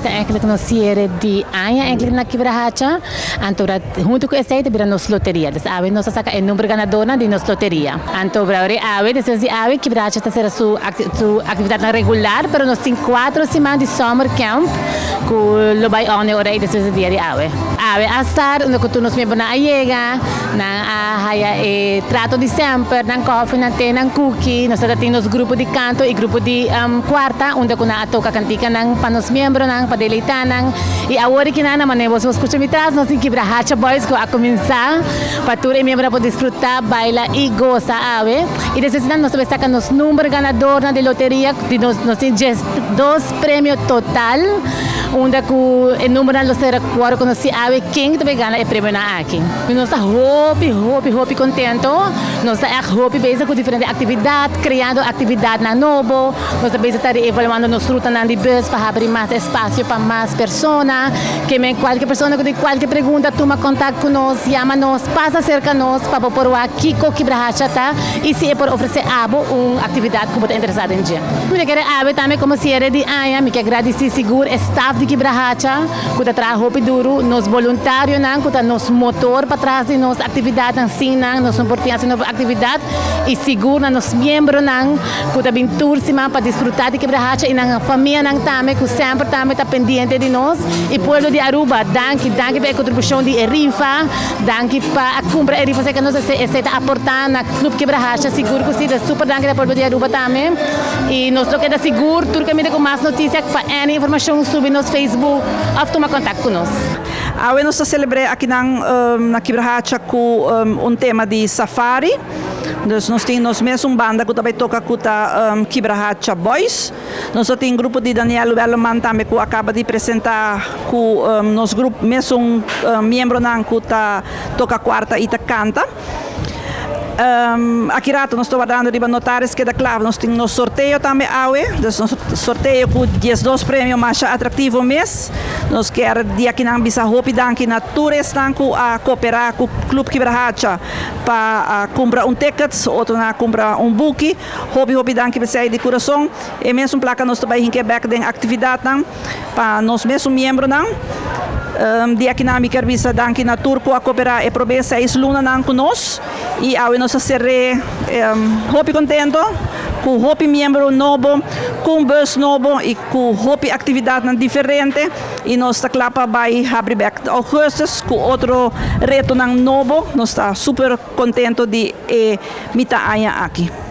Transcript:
ta eigenlijk nos cierre di aña eigenlijk na Kibrahacha. Anto hunto cu esey ta bira nos loteria. Dus awe nos a saca e number ganadornan di nos loteria. Anto ora awe, despues di awe, Kibrahacha ta cera su su actividadnan regular, pero nos tin cuatro siman di summer camp cu lo bay on e ora ey despues di dia di awe. Awe a start unda cu tur nos miembronan a yega, nan a haya e trato di semper, nan koffie, nan te, nan cookie. Nos ta tin nos grupo di canto y grupo di cuarta unda cu nan a toca canticanan pa nos miembronan, pa deleita nan. Y awor aki nan, na manera boso por scucha mi tras, nos tin Kibrahacha Boys cu a cuminsa pa tur e miembronan por disfruta, baila y goza awe. Y despues di nan nos ta bay saca nos number ganadornan di loteria, di nos, nos tin 12 premio total, unda cu e numbernan lo ser worde conoci awe ken ta bay gana e premionan aki. Nos ta hopi, hopi, hopi contento. Nos ta echt hopi bezig cu diferente actividad, creando actividadnan nobo. Nos ta bezig ta reevaluando nos rutanan di bus pa habri mas espacio pa mas persona. Ke men cualkier persona cu tin cualkier pregunta tuma contact cu nos, yama nos, pasa cerca nos pa bo por wak kico Kibrahacha ta y si e por ofrece abo un actividad cu bo ta interesa den dje. Mi ta kere awe tambe como cierre di aña mi ke gradici sigur e staff di Kibrahacha cu ta traha hopi duro, nos boluntarionan cu ta nos motor patras di nos actividadnan, sin nan nos no por tin haci nos actividad y sigur na nos miembronan cu ta bin tur siman pa disfruta di Kibrahacha y nan famianan tambe cu semper tambe ta pendiente di nos y pueblo di Aruba, danki, danki pa e contribucion di e rifa, danki pa a cumpra e rifa cerca nos, esey ta aporta na Club Kibrahacha, sigur cu si, ta super danki na pueblo di Aruba tambe y nos lo keda sigur tur caminda cu mas noticia pa any informacion subi nos Facebook of tuma contact cu nos. Awe nos ta celebre akinan na Kibrahacha cu un tema di safari. Dus nos tin nos mesun banda cu ta bay toca cu ta Kibrahacha Boys. Nos ta tin grupo di Daniel Welleman tambe cu a caba di presenta cu nos grupo mesun miembronan cu ta toca cuarta y ta canta. Aki rato nos ta wardando riba notaris keda kla. Nos tin nos sorteo tambe awe. Dus nos sorteo cu 12 premio masha atractivo mes. Nos kier di akinan bisa hopi danki na tur esnan cu a coopera cu Club Kibrahacha pa a cumpra un ticket, otronan a cumpra un buki. Hopi hopi danki p'esei di curason. E mesun placa nos ta bay hinke bek den actividadnan pa nos mesun miembronan. Di akinan mi kier bisa danki na tur cu a coopera e probe seis lunanan cu nos y awe nos a cere hopi contento cu hopi miembro nobo, cu un bus nobo y cu hopi actividadnan diferente y nos ta cla pa bay habri bek augustus cu otro retonan nobo. Nos ta super contento di e mita aña aki.